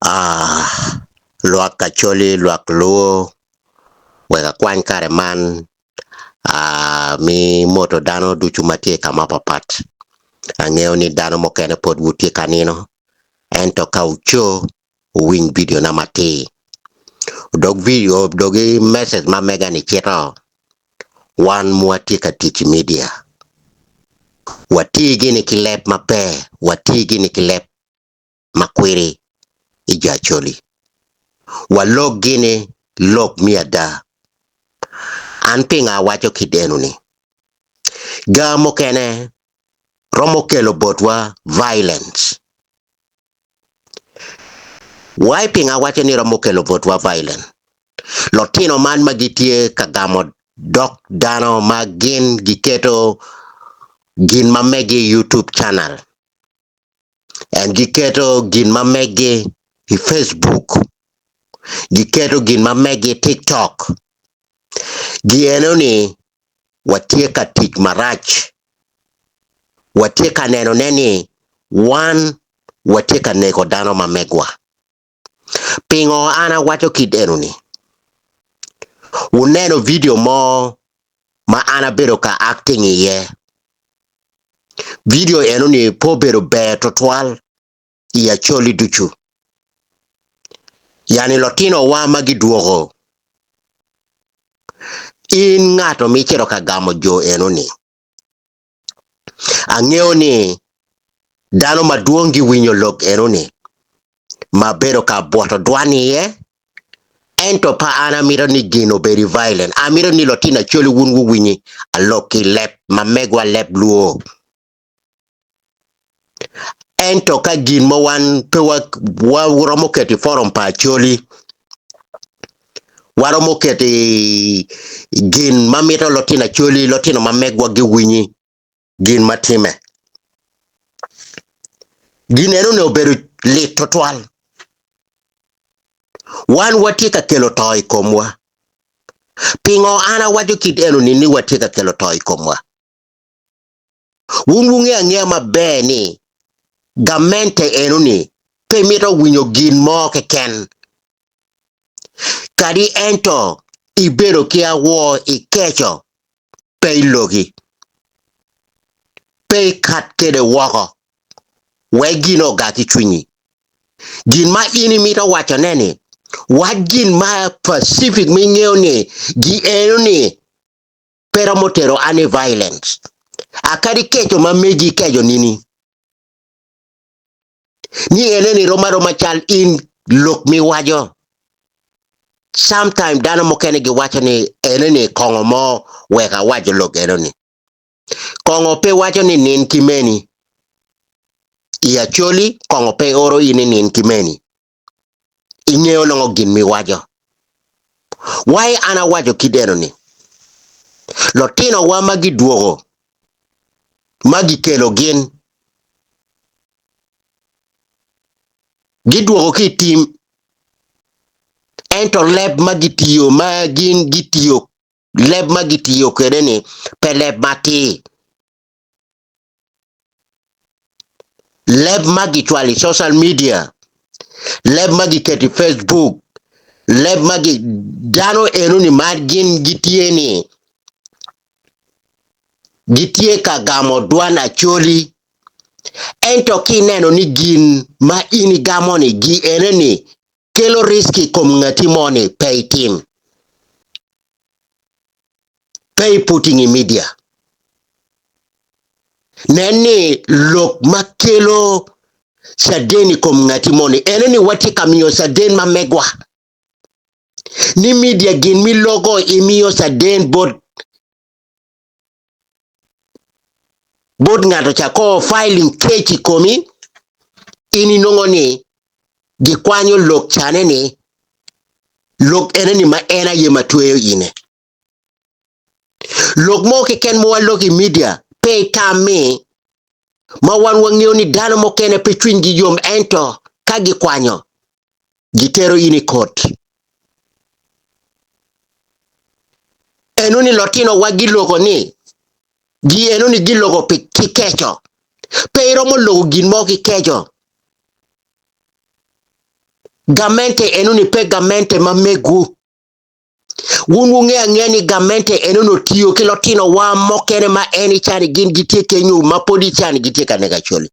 Ah, lwak Acholi, lwak Luo, wek akwany kare man ah, mi moto dano ducu ma tye ka mapapat. Angeyo ni dano mukene pud wutye ka nino, ento ka wuco, wuwiny vidio na matir. Dog vidio, dogi message ma mega-ni cito, wan ma watye ka tic i media, wati gini ki leb maber, wati gini ki leb makwiri i jo Acholi. Walok gini lok me ada. An pingo awaco kit eno-ni? Ga mukene romo kelo botwa violence. Wai pingo awaco ni romo kelo botwa violence? Lutino man ma gitye ka gamo dog dano ma gin giketo gin ma megi i YouTube channel and giketo gin ma meggi i Facebook, giketo gin ma meggi i TikTok. Gieno ni watye ka tic marac, watye ka nenone ni wan watye ka neko dano ma megwa. Pingo an awaco kit eno-ni? Wuneno vidio mo ma an abedo ka acting iye. Vidio eno-ni pe obedo ber tutwal i Acholi ducu. Yani lutinowa ma gidwoko in ngat ma icito ka gamo jo eno-ni. Angeyo ni dano madwong giwinyo lok eno-ni ma bedo ka bwoto dwan iye, ento pe an amito ni gin obed violent. Amito ni lutino Acholi wun guwinyi alok ki leb ma megwa leb Luo. Ento ka gin mo wan pe waromo keto i forum pa Acholi, waromo keto i gin ma mito lutino Acholi, lutino ma megwa giwinyi gin ma time. Gin enoni obedo lit twatwal. Wan watye ka kelo to i komwa. Pingo an awaco kit enoni ni watye ka kelo to i komwa? Wun wungeyo angeya maber ni gamente enoni pe mito winyo gin mo keken. Kadi ento ibedo ki awor ikeco, pe iloki, pe ikat kede woko, wek gin oga ki cwinyi. Gin ma in imito wacone-ni, wac gin ma pacific ma ingeyo ni gienoni pe romo tero an i violence. Akadi keco ma megi ikeco nini? Ni eneni rom aroma cal in lok miwaco. Sometime dano mukene giwaco ni eneni kongo mo wek awaco lok enoni. Kongo pe waco ni nin ki meni. I Acholi kongo pe oro in ni nin ki meni. Ingeyo nongo gin miwaco. Wai an awaco kit eno-ni, lutinowa ma gidwogo ma gikelo gin, gidwogo ki i tim, ento leb ma gitiyo ma gin gitiyo leb ma gitiyo kwede-ni pe leb matir. Leb ma gicwalo i social media, leb ma giketo i Facebook, leb ma gi dano enoni ma gin gitye ni gitye ka gamo dwan Acholi ento ka ineno ni gin ma in igamo-ni gi enoni kelo risk i kom ngati mo-ni pe itim. Pe i putting i media. Nen ni lok ma kelo caden i kom ngati moni ene ni watye ka miyo caden ma megwa. Ni media gin mi loko imiyo caden bot bot ngato ca ko filing case i komi in inongo ni gikwanyo lok cane ni lok ene ni ma en aye ma tweyo ine. Lok mo keken ma waloko i media pe itam-mi ma wan wangeyo ni dano mukene pe cwinygi yom ento ka gikwanyo gitero in i kot. Eno ni lotinowa giloko ni gi eno ni giloko pi ki keco. Pe iromo loko gin mo ki keco. Gamente enoni pe gamente ma megwu. Wun wungeyo angeya ni gamente enoni otiyo ki lotinowa mokene ma en i cani gin gitye kenyu ma pud i cani gitye ka nego Acholi.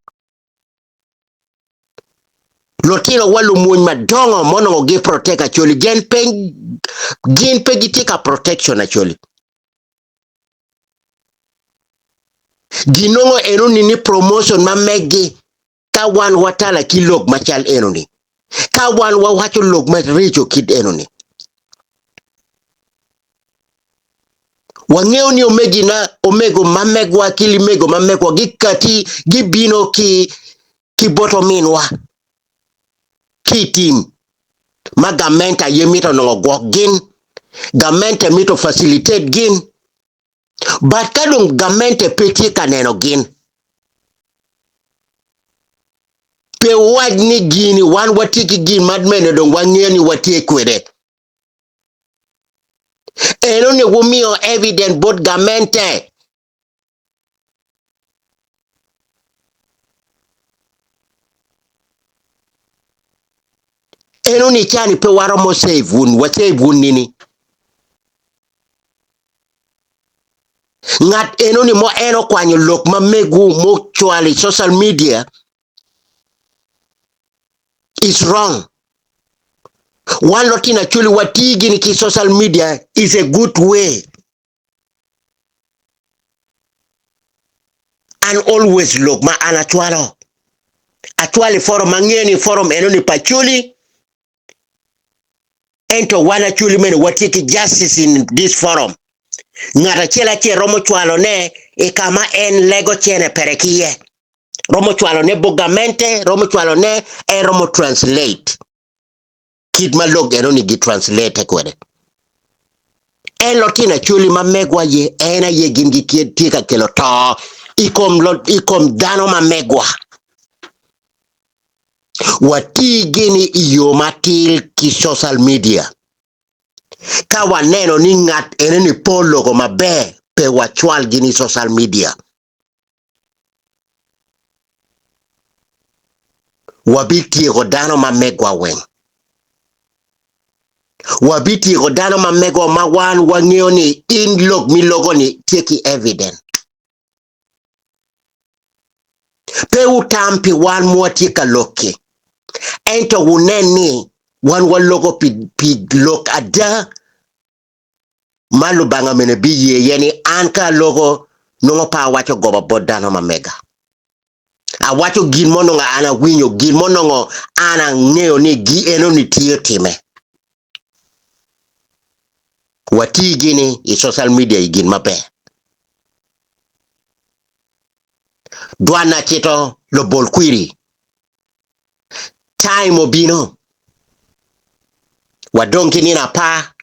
Lutinowa lumwony madongo ma onongo gi protect Acholi gin pe gin pe gitye ka protection Acholi. Ginongo enoni ni promotion ma meggi ka wan watala ki lok macal enoni. Ka wan wawaco lok marico kit enoni. Wangeyo ni omegina, omego ma megwa ki limego ma megwa gikati gibino ki ki bot ominwa ki i tim ma gamente aye mito nongo gwok gin, gamente mito facilitate gin. But ka dong gamente pe tye ka neno gin, pe wuwac ni gini wan watye ki gin ma mene dong wangeyo ni watye kwede. Enoni wumiyo evidence bot gamente. Enoni cani pe waromo save wun, wa save wun nini? Ngat enoni mo en okwanyo lok ma megwu mucwalo i social media is wrong. Wan lutino Acholi wati gini ki social media is a good way. An always lok ma an acwalo, acwalo i forum angeyo ni forum enoni pa Acholi ento wan Acholi mene watye ki justice in this forum. Ngat acel acel romo cwalo ne i ka ma en lego cene pere ki iye. Romo cwalo ne bot gamente, romo cwalo ne en romo translate kit ma lok enoni gi translate kwede. En lotino Acholi ma megwa aye en aye gin gitye ka kelo to i kom i kom dano ma megwa. Wati gini i yo matir ki social media. Ka waneno ni ngat enoni pe oloko maber, pe wacwal gini i social media. Wabityeko dano ma megwa weng. Wabityeko dano ma megwa ma wan wangeyo ni in lok miloko-ni tye ki evidence. Pe wutam pi wan ma watye ka lok-ki, ento wunen ni wan waloko pi, pi lok ada ma Lubanga mene biye iye ni an ka aloko nongo pe awaco goba bot dano ma mega. Awaco gin mo nongo an awinyo, gin mo nongo an angeyo ni gi enoni tye time. Wati gini i social media i gin maber. Dwana cito lobol kwiri. Time obino. Wadong ki nino apar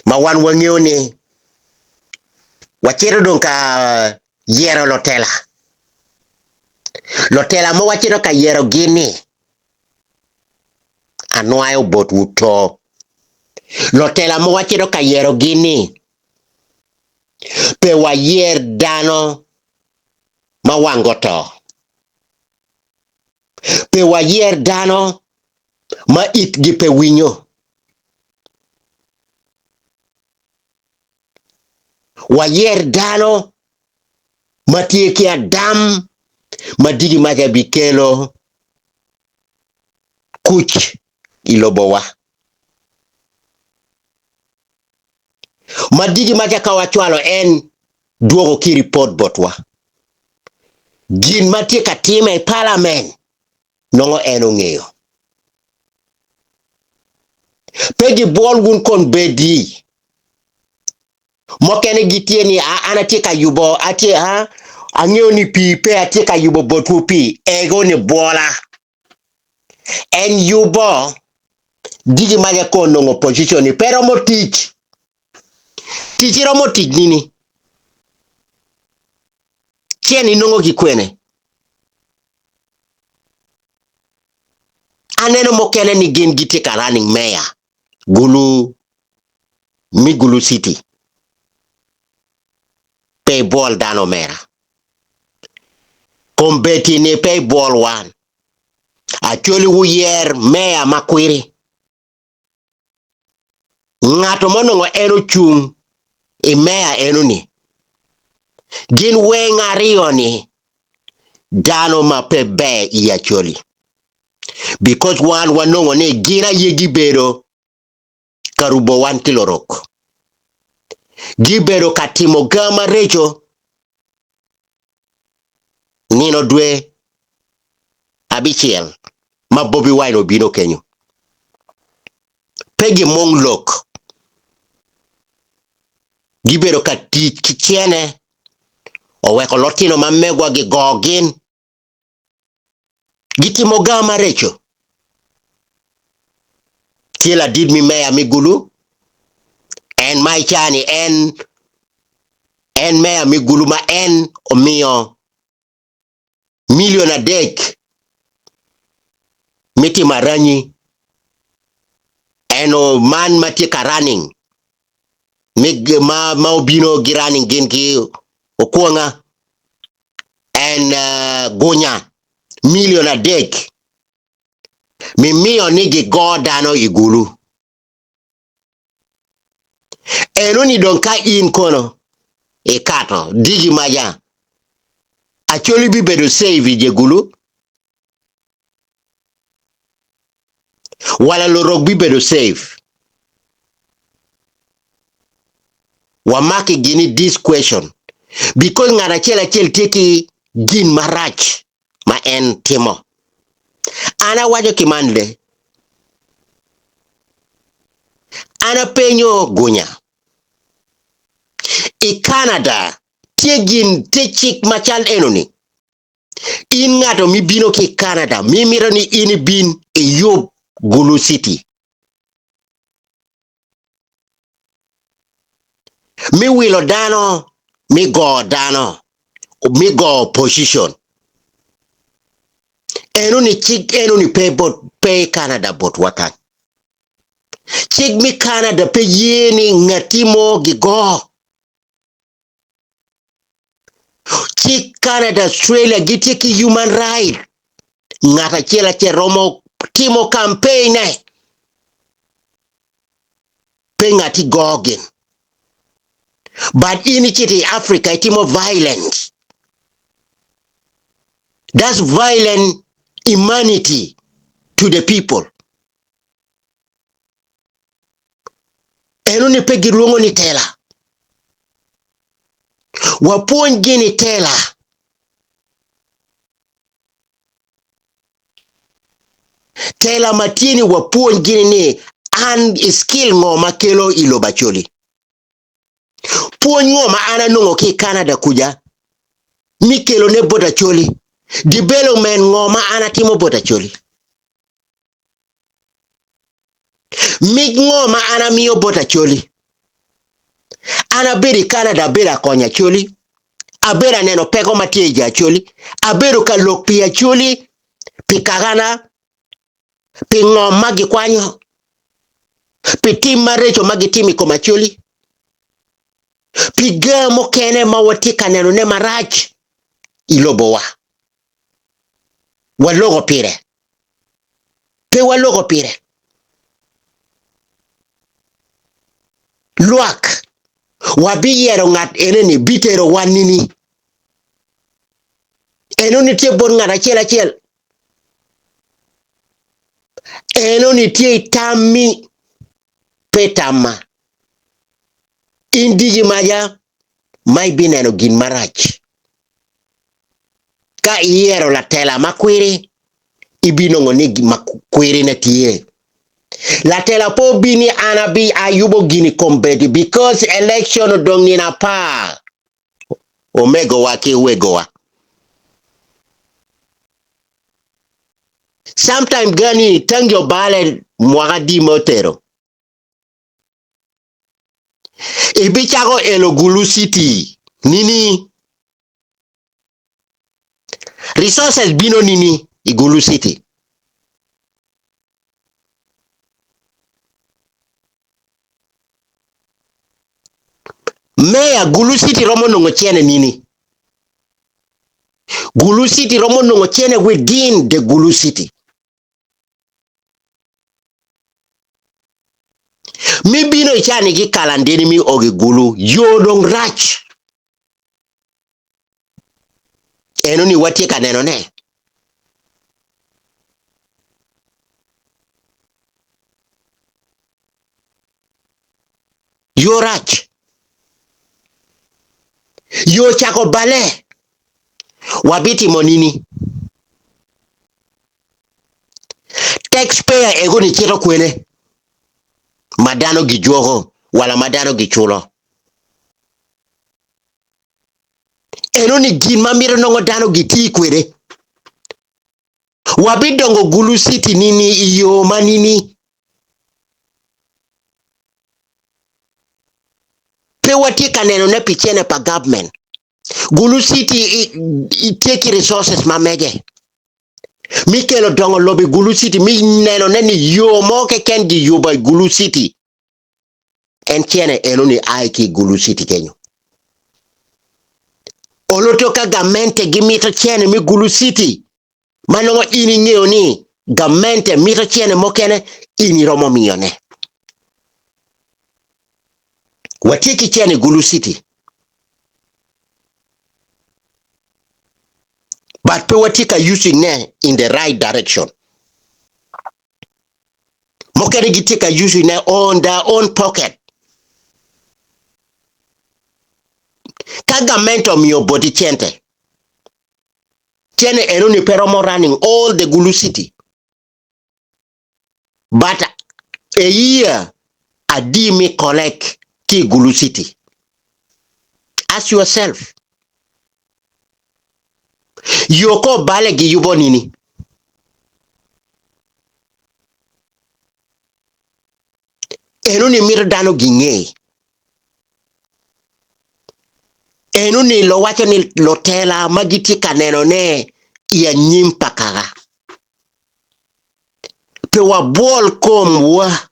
ma wan wangeyo ni wacito dong ka yero lutela. Lutela ma wacito ka yerogi ni anwayo botwu to. Lutela ma wacito ka yerogi ni pe wayer dano ma wang oto. Pe wayer dano ma itgi pe winyo. Wayer dano ma tye ki adam ma digi maca bikelo kuc i lobowa. Ma digi maca ka wacwalo en dwoko ki ripot botwa. Gin ma tye ka time i palament nongo en ongeyo. Pe gibwol wun kon bedi. Mokene gitye ni an atye ka yubo atye a angeyo ni pii pe atye ka yubo botwu pii ego ni bwola. En yubo digi maca ka onongo position ni pe romo tic. Tic iromo tic nini? Cen inongo ki kwene? Aneno mukene ni gin gitye ka running mayor Gulu mi Gulu City. Pe ibwol dano omera. Kombeddi ni pe ibwol wan. Acholi wuyer meya ma kwiri. Ngato ma onongo en ocung i meya enoni, gin weng aryo-ni dano ma pe ber i Acholi because wan wanongo ni gin aye gibedo ka rubo wan ki lurok. Gibedo ka timo ga mareco nino dwe abicel ma Bobi Wine obino kenyo. Pe gimung lok. Gibedo ka tic ki cene oweko lotino ma megwa gigo gin. Gitimo ga mareco. Tye ladit mi meya mi Gulu, en ma i caa-ni en en meya mi Gulu ma en omiyo milion adek me timo aranyi. Eno man ma tye ka running me ma, ma obino gi running gin ki okwonga en uh, gunya milion adek mimiyo ni gigo dano i gulu. Enoni dong ka in kono ikato digi maja, Acholi bibedo safe i dye gulu, wala lurok bibedo safe. Wamaki gini this question because ngat acel acel tye ki gin marac ma en timo. An awaco ki man le, an apenyo gunya. I Canada tye gin tye cik macal enoni. In ngato mibino ki i Canada mimito ni in ibin iyub Gulu City. Mi wilo dano, mi go dano, mi go opposition. Enoni cik enoni pe bot pe i Canada botwa kany. Cik mi Canada pe ye ni ngati mo gigo. Cik Canada, Australia gitye ki human right. Ngat acel acel romo timo campaign-ne. Pe ngati go gin. But in icito i Africa itimo violence. That's violent humanity to the people. Enoni pe gilwongo ni tela. Wapwony gini tela. Tela ma tye ni wapwony gini ni an i skill ngo ma kelo i lobo Acholi. Pwony ngo ma an anongo ki i Canada kuja mi kelo ne bot Acholi. Development ngo ma an atimo bot Acholi. Mic ngo ma an amiyo bot Acholi? An abedo i Canada abedo akonyo Acholi, abedo aneno peko ma tye i jo Acholi, abedo ka lok pi Acholi, pi kakana, pi ngom ma gikwanyo, pi tim mareco ma gitimo i kom Acholi, pi ger mukene ma watye ka nenone marac i lobowa. Waloko pire. Pe waloko pire. Lwak, wabiyero ngat eneni bitero wan nini? Enoni tye bot ngat acel acel. Enoni tye i tammi, pe tamma. In digi maca ma ibineno gin marac. Ka iyero latela makwiri, ibinongo ni makwirine tye. Latela pe obin ni an abi ayubo gin i kombeddi because election odong nino apar. Omegowa ki wegowa. Sometime gani tangi obale mwaka adi ma otero. Ibicako elo Gulu City nini? Resources bino nini i Gulu City? Meya Gulu City romo nongo cene nini? Gulu City romo nongo cene within the Gulu City. Mi bino i cani ki kalandini mi ogi gulu yo dong rac. Eno ni watye ka neno ne. Yo rac. Yo cako bale. Wabitimo nini? Taxpayer ego ni cito kwene ma dano gijwoko wala ma dano giculo. Eno ni gin ma mito nongo dano giti kwede. Wabidongo Gulu City nini i yo ma nini? Pe watye ka nenone pi cene pa government. Gulu City tye ki resources ma mege. Mi kelo dongo lobo i Gulu City, mi nenone ni yo mo keken giyubo i Gulu City. En cene eno ni ai ki i Gulu City kenyo. Oloto ka gamente gimito cene me Gulu City, ma nongo in ingeyo ni gamente mito cene mukene, in iromo miyone. Watye ki cene i Gulu City, but pe watye ka using ne in the right direction. Mukene gitye ka using ne on their own pocket. Ka gamente omiyo boti cente, cene enoni pe romo running all the Gulu City. But a year adi mi collect ki i Gulu City? Ask yourself. Yo ko bale giyubo nini? Enoni mito dano ginge. Enoni lowaco ni lutela ma gitye ka nenone i anyim pa kaka. Pe wabwol komwa.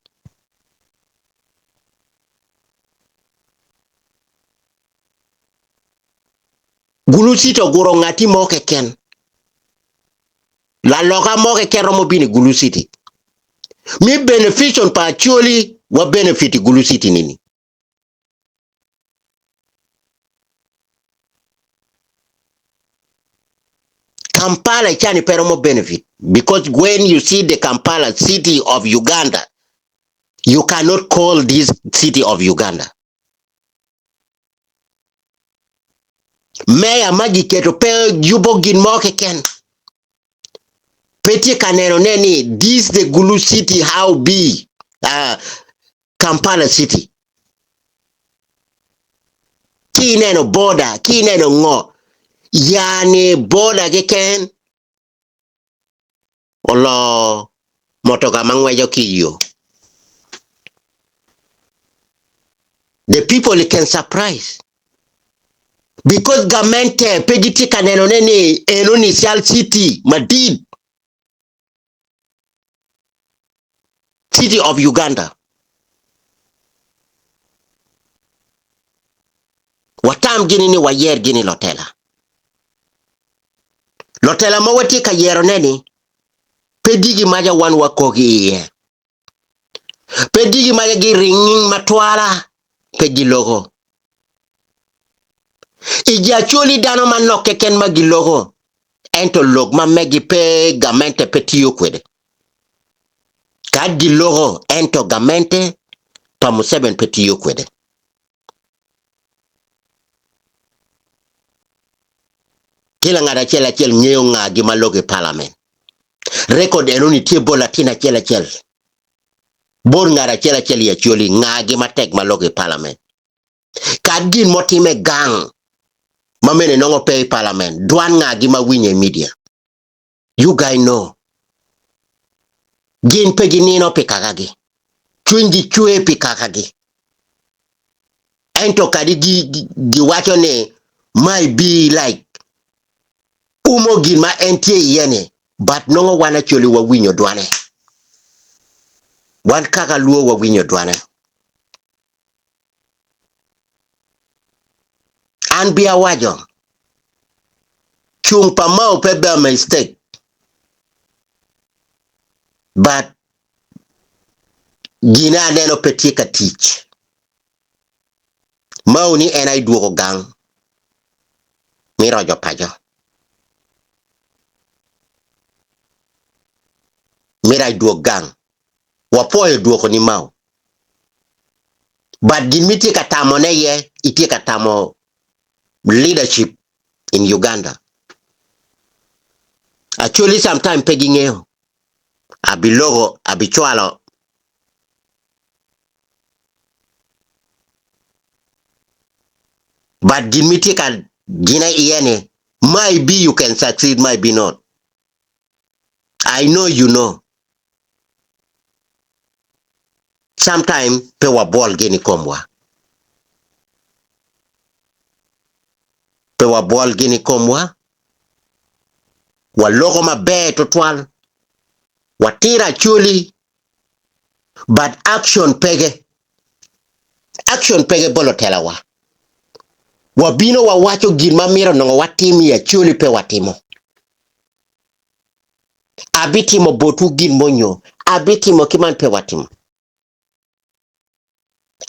Gulu City oguro ngati mo keken. Laloka mo keken romo bino i Gulu City. Mi beneficion pa Acholi wa benefit i Gulu City nini. Kampala icani pe romo benefit because when you see the Kampala city of Uganda, you cannot call this city of Uganda. Meya ma giketo pe yubo gin mo keken. Pe tye ka neno ne ni this the Gulu city how be uh, Kampala city. Ki ineno border, ki ineno ngo, yani border keken oloo motoka ma ngweco ki i yo. The people can surprise because gamente pe gitye ka nenone ni eno ni cal city madit city of Uganda. Watam gini ni wayer gini lotela. Lotela ma watye ka yerone ni pe digi maja wan wakoki iye. Pe digi maja giringing matwala pe giloko. I jacoli dano manok keken ma giloko ento lok ma megi pe gamente pe tiyo kwede. Kad giloko ento gamente pa Museveni pe tiyo kwede. Kila ngat acel acel ngeyo ngagi ma loko i parliament. Record enoni tye bot latin acel acel. Bot ngat acel acel i Acholi ngagi matek ma loko i parliament. Kad gin motime gang ma mene nongo pe i parliament, dwan ngagi ma winyo i media. You guy know. Gin pe ginino pi kakagi. Cwinygi cwer pi kakagi. Ento kadi giwaco ni might be like umo gin ma en tye iye ni, but nongo wan actually wawinyo dwane. Wan kaka luo wawinyo dwane. An bi awaco, cung pa Mao pe be a mistake, but Gine aneno pe tye ka tic. Mao ni en aye dwoko gang mi roco paco. Mito aye dwok gang. Wapwoyo dwoko ni Mao. But gin mitye ka tamo ne iye, itye ka tamo leadership in Uganda. Actually sometime pe gingeyo. Abiloko, abicwalo But gin mitye ka gine iye ni maybe you can succeed, maybe not. I know you know. Sometime pe wabwol gin i komwa. Pe wabwol gin i komwa. Waloko maber tutwal. Watiro acholi but action peke. Action peke bot lutelawa. Wabino wawaco gin ma mito nongo watim i acholi pe watimo. Abitimo botwu gin monyo, abitimo ki man pe watimo.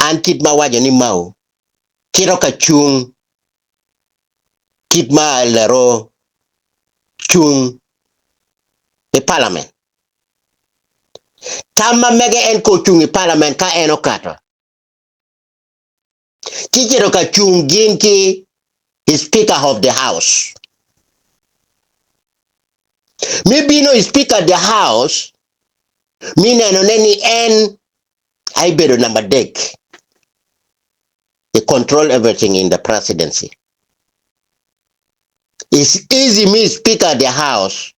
An kit ma awaco ni Mao cito ka cung kit ma lero cung i palament. Tam ma mege en ko cung i palament ka en okato ci cito ka cung gin ki speaker of the house. Mi bino i speaker of the house mi neno ne ni en aye bedo namba dek. He control everything in the presidency. It's easy me speaker of the house.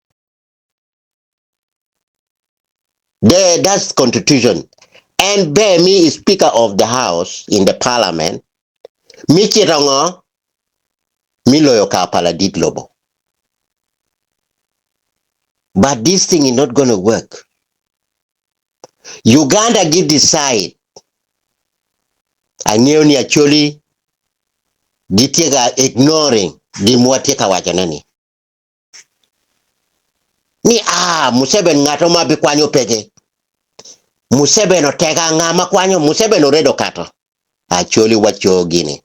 There, that's constitution. And bear me is speaker of the house in the parliament. Mi cito ngo? Mi loyo ka pa ladit lobo. But this thing is not going to work. Uganda gi decide angeyo ni Acholi gitye ka ignoring gin ma watye ka wacone ni. Ni ah Museveni ngato ma bikwanyo peke. Museveni oteka nga ma kwanyo Museveni oredo kato. Acholi waco gini.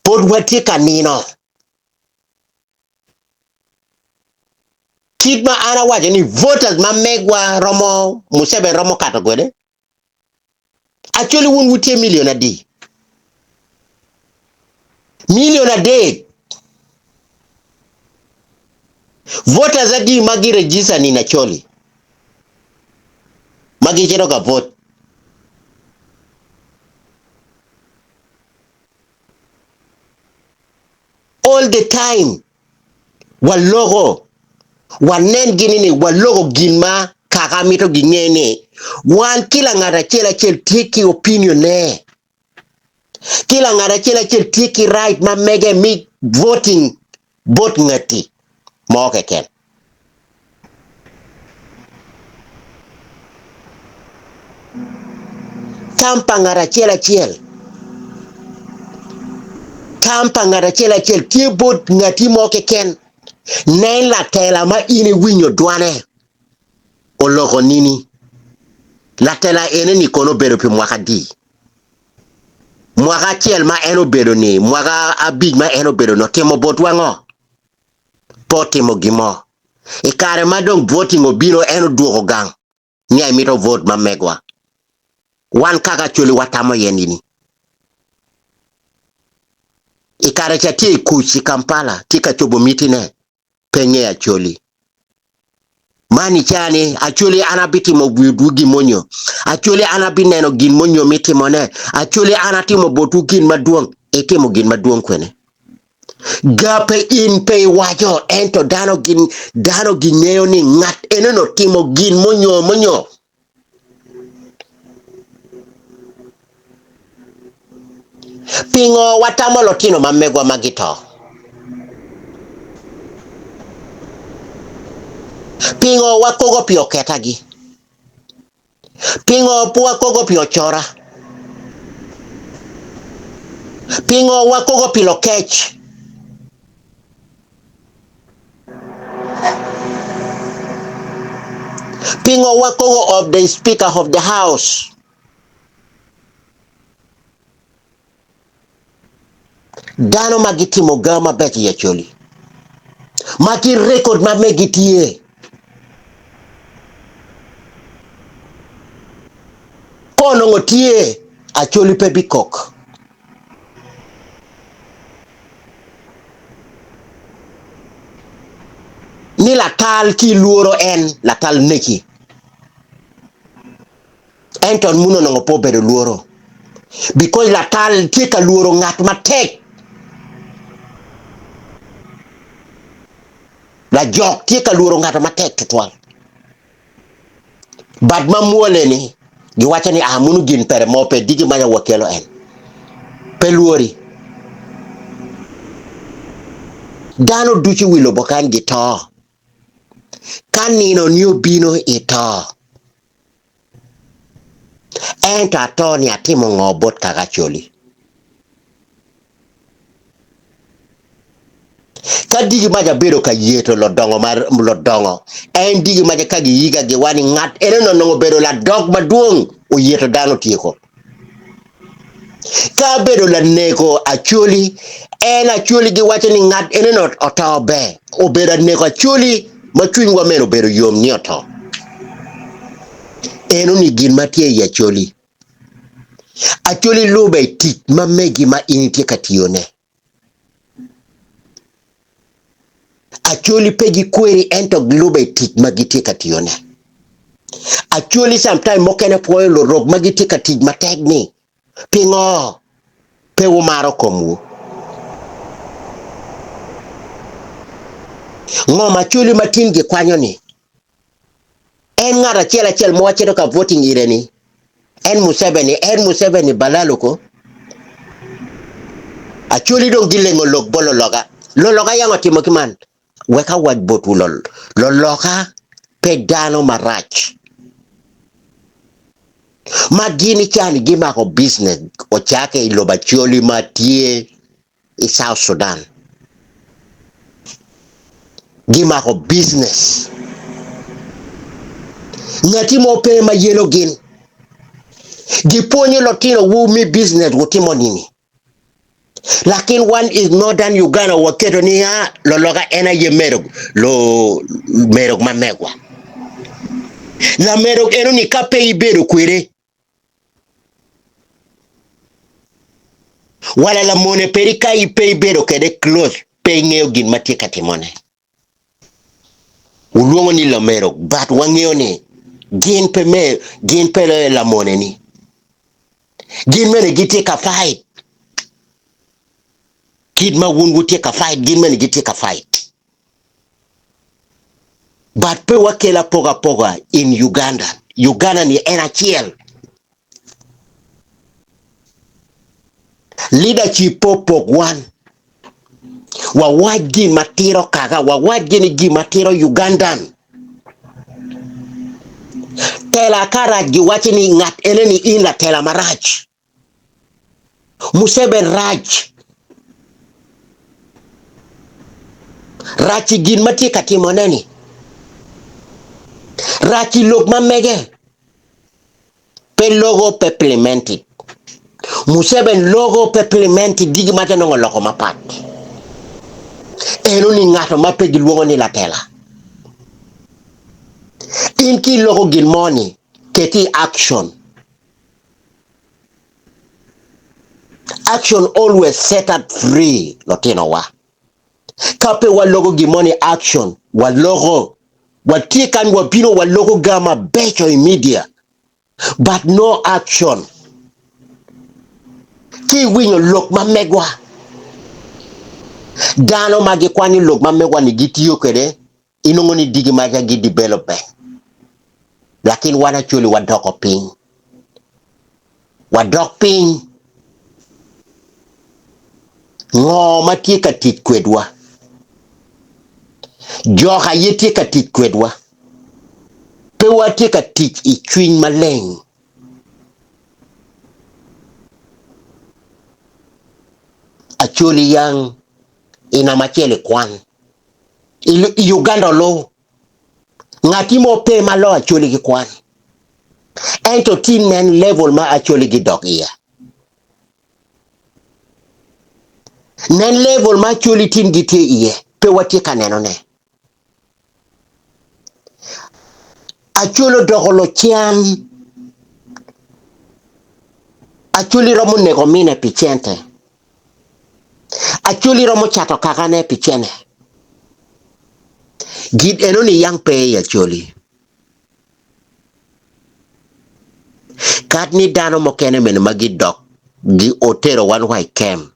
Pod watye ka nino. Kit ma an awaco ni voters ma megwa romo Museveni romo kato kwede. Acholi wun wutye million adi? Million adek. Voters adi ma gi register ni Acholi? Ma gicito ka vote. All the time waloko, wanen gini ni waloko gin ma kaka mito ginge ni wan kila ngat acel acel tye ki opinion ne. Kila ngat acel acel tye ki right ma mege mi voting bot ngati mo keken. Tam pa ngat acel acel. Tam pa ngat acel acel tye bot ngati mo keken. Nen latela ma in iwinyo dwane oloko nini. Latela ene-ni kono obedo pi mwaka adi? Mwaka acel ma en obedo-ni, mwaka abic ma en obedo-ni otimo botwa ngo? Pe otimo gin mo. I kare ma dong voting obino en odwoko gang ni emito vote ma megwa. Wan kaka Acholi watamo iye nini? I kare ca tye i kuc i Kampala tye ka cobo mitine, pe ngeyo Acholi. Man i caa ni Acholi an abitimo botwu gin monyo, Acholi an abineno gin monyo mitimone, Acholi an atimo botwu gin madwong, itimo gin madwong kwene? Ga pe in pe iwaco, ento dano gin dano gingeyo ni ngat enoni otimo gin monyo monyo. Pingo watamo lutino ma megwa ma gito? Pingo wakogo pi oketagi? Pingo pe wakogo pi ocora? Pingo wakogo pi lokec? Pingo wakoko of the speaker of the house? Dano ma gitimo ga mabec i Acholi, ma ki record ma megi tye. Ka onongo tye, Acholi pe bikok. Ni latal ki lworo en, latal neki. Ento muno onongo pe obedo lworo because latal tye ka lworo ngat matek. Lajok tye ka lworo ngat matek tutwal. But ma mwole ni giwaco ni ah muno gin pere mo pe digi manya wa kelo en. Pe lwori. Dano ducu wi lobo kany gito. Ka nino ni obino ito. Ento ato ni atimo ngo bot kaka Acholi? Ka digi mac abedo ka yeto lodongo ma lodongo, en digi mac ka giyiga giwa ni ngat enoni onongo obedo ladok madwong oyeto dano otyeko. Ka abedo laneko Acholi, en Acholi giwaco ni ngat enoni oto ber, obedo aneko Acholi ma cwinywa mene obedo yom ni oto. Enoni gin ma tye i Acholi. Acholi lube i tic ma megi ma in itye ka tiyone. Acholi pe gikweri ento gilube i tic ma gitye ka tiyone. Acholi sometime mukene pwoyo lurok ma gitye ka tic matek ni, Pingo pe wumaro komwu? Ngom acholi ma tin gikwanyo ni En ngat acel acel ma wacito ka voting ire ni en Museveni, en Museveni balalu ko. Acholi dong gilengo lok bot loloka. Loloka yang otimo ki man. Wek awac botwu lol, loloka pe dano marac. Ma gin i cani gimako business ocake i lobo Acholi ma tye i South Sudan gimako business. Ngati mo pe ma yelo gin. Gipwonyo lutino wu mi business wutimo nini. Lakin wan i Northern Uganda waketo ni a loloka en aye merok lo merok ma megwa. Lamerok eno ni ka pe ibedo kwede Wala lamone peri ka pe ibedo kede close pe ingeyo gin ma tye ka timone. Wulwongo ni lamero but wangeyo ni gin pe me gin pe lamone ni. Gin mene gitye ka fight. Kit ma wun wutye ka fight gin mene gitye ka fight. But pe wakel apokapoka in Uganda. Uganda ni en acel. Leadership pe opok wan. Wawac gin ma tiro kaka, wawac gini gin ma tiro Ugandan. Tela ka rac giwaco ni ngat ene ni in latela marac. Museveni rac. Rac i gin ma tye ka timone-ni. Rac i lok ma mege. Pe logo pe plimented. Museveni logo pe plimented gigi ma te nongo oloko mapat. Eno ni ngato ma pe gilwongo ni latela. In ki iloko gin mo ni, ket i action. Action always set up free lutinowa. Ka pe waloko gin mo ni action, waloko. Watye kany wabino waloko ga mabeco i media but no action. Ki iwinyo lok ma megwa, dano ma gikwanyo lok ma megwa ni gitiyo kwede inongo ni digi maca gi development lakin wan actually wadoko piny wadok piny ngo ma tye ka tic kwedwa jok aye tye ka tic kwedwa pe watye ka tic i cwiny maleng Acholi yang i namba acel i kwan. I Uganda olu. Ngati mo pe ma loyo Acholi ki kwan. Ento tin nen level ma Acholi gidok iye. Nen level ma Acholi tin gitye iye, pe watye ka nenone. Acholi odoko lucan. Acholi romo neko mine pi cente. Acholi romo cato kakane pi cene. Gin enoni yang pe i Acholi. Kad ni dano mukene mene ma gidok gi otero wan wa i kem.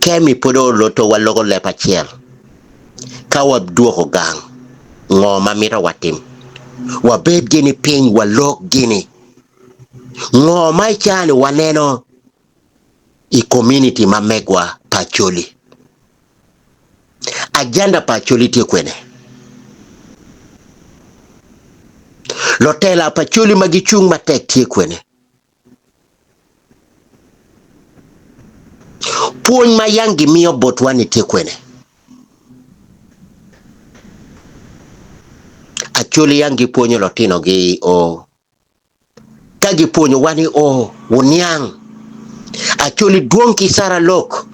Kem-mi pud oloto wa loko leb acel. Ka wadwoko gang, ngo ma mito watim? Wabed gini piny walok gini. Ngo ma i caa-ni waneno i komuniti ma megwa pa Acholi? Ajanda pa Acholi tye kwene? Lutela pa Acholi ma gicung matek tye kwene? Pwony ma yang gimiyo botwa-ni tye kwene? Acholi yang gipwonyo lutinogi o Ka gipwonyowa ni o, wuniang. Acholi dwong ki caralok,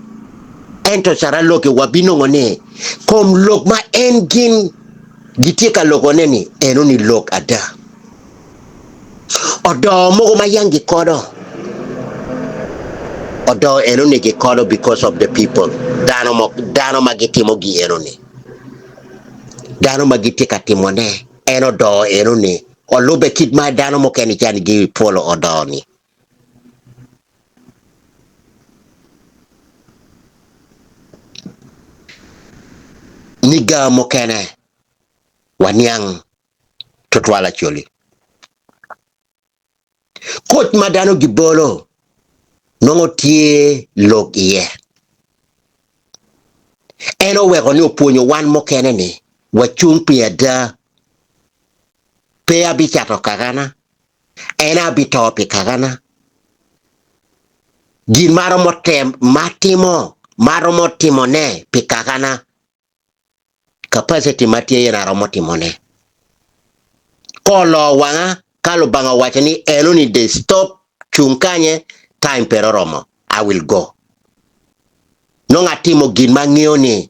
ento caralok-ki wabinongo ni kom lok ma en gin gitye ka lokone-ni enoni lok ada. Odoo mogo ma yang gikodo, odoo enoni gikodo because of the people, dano mo, dano ma gitimo gi enoni, dano ma gitye ka timone en odoo enoni Olubbe kit ma dano mukene cani gipwolo odoo-ni. Niga mukene waniang tutwal Acholi. Koc ma dano gibolo nongo tye lok iye. En oweko ni opwonyo wan mukene ni wacung pi ada. Pe abicato kakana, en abito pi kakana. Gin ma aromo tem, ma atimo, ma aromo timone pi kakana, capacity ma tye iye aromo timone. Ka oloo wanga, ka Lubanga owaco ni enoni de stop, cung kanye, time pe oromo, I will go. Nongo atimo gin ma angeyo ni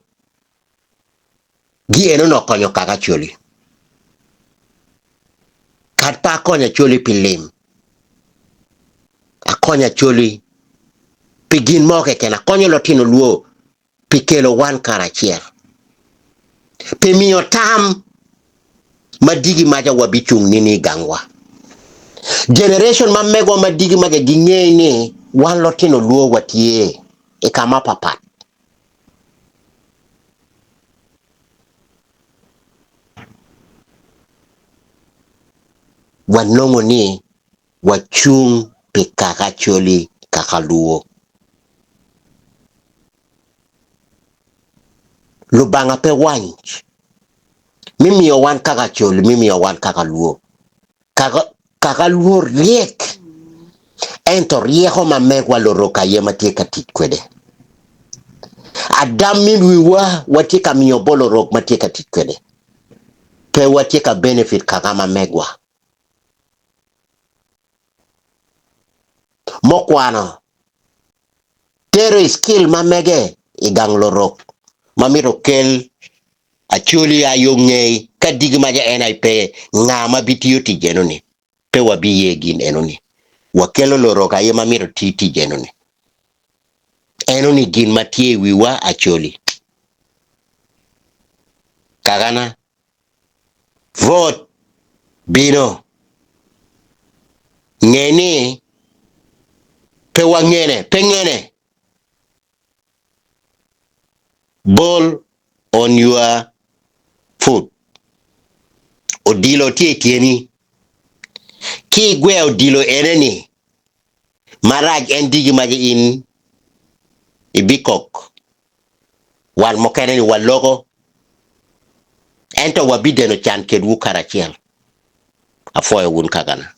Gi eno onongo okonyo kaka Acholi. Kad pe akonyo Acholi pi lim, akonyo Acholi pi gin mo keken, akonyo lutino lwo pi kelo wan karacel, pi miyo tam ma digi maca wabicung nini i gangwa. Generation ma megwa ma digi maca ginge ni wan lutino lwo watye i ka ma papat. Wanongo ni wacung pi kaka Acholi, kaka Luo. Lubanga pe wanc mi miyo wan kaka Acholi, mi miyo wan kaka Luo. Kaka Luo ryek, ento ryeko ma megwa lurok aye ma tye ka tic kwede. Adam mi wiwa watye ka miyo bot lurok ma tye ka tic kwede. Pe watye ka benefit kaka ma megwa. Mukwano, tero i skill ma mege i gang lurok ma mito kel Acholi aye ongey ka digi maca en aye pe nga ma bitiyo tic enoni. Pe wabiye gin enoni. Wakelo lurok aye ma mito ti tic enoni. Enoni gin ma tye i wiwa Acholi. Kakana, vote bino. Nge ni pe wangene, pe ngene. Ball on your foot. Odilo tye i tyeni. Ki igweo odilo ene-ni marac en digi maci in ibikok. Wan mukene ni waloko ento wabideno can kedwu karacel. Apwoyo wun kakana.